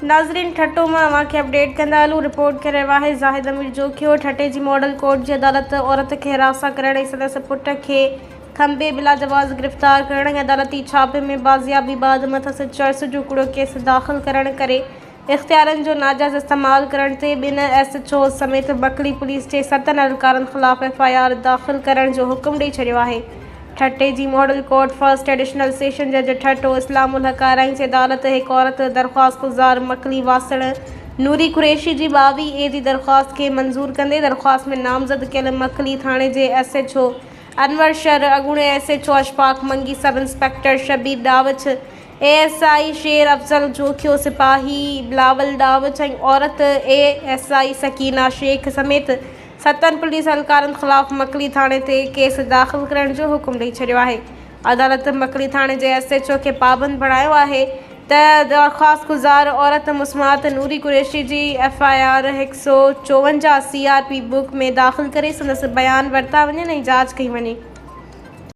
ناظرين ٺٽو مان اوهان کي اپڊيٽ ڪندا هلون رپورٽ ڪري رهيو آهي زاهد امير جوکيو ٺٽي جي ماڊل ڪورٽ جي عدالت عورت کي هراسان ڪرڻ ۽ سندس پٽ کي کنڀي بلاجواز گرفتار ڪرڻ ۽ عدالتي ڇاپي ۾ بازيابي بعد مٿس چرس جو ڪوڙو ڪيس داخل ڪرڻ ڪري اختيارن جو ناجائز استعمال ڪرڻ تي ٻن ايس ايڇ اوز سميت مڪلي پوليس جي ستن اهلڪارن خلاف ايف I R داخل ڪرڻ جو حڪم ڏئي ڇڏيو آهي. ٺٽي جي model court first additional session جج ٺٽو اسلام الحق آرائين جي عدالت هڪ عورت درخواستگذار مڪلي واسڻ نوري قريشي جي 22 اي جي درخواست کي منظور ڪندي درخواست ۾ نامزد ڪيل مڪلي ٿاڻي جي ايس ايڇ او انور شر، اڳوڻي S H O Ashfaq Mangi, sub inspector Shabbir Dawach, A S I Sher Afzal Jokhio, سپاهي بلاول ڏاوچ ۽ عورت A S I Sakina Shaikh سميت ستن پوليس اهلڪارن خلاف مڪلي ٿاڻي تي ڪيس داخل ڪرڻ جو حڪم ڏئي ڇڏيو آهي. عدالت مڪلي ٿاڻي جي ايس ايڇ او کي پابند بڻايو آهي ته درخواستگذار عورت مسمات نوري قريشي جي ايف I R هڪ سئو چوونجاهه سي آر پي بڪ ۾ داخل ڪري سندس بيان ورتا وڃن ۽ جاچ ڪئي وڃي.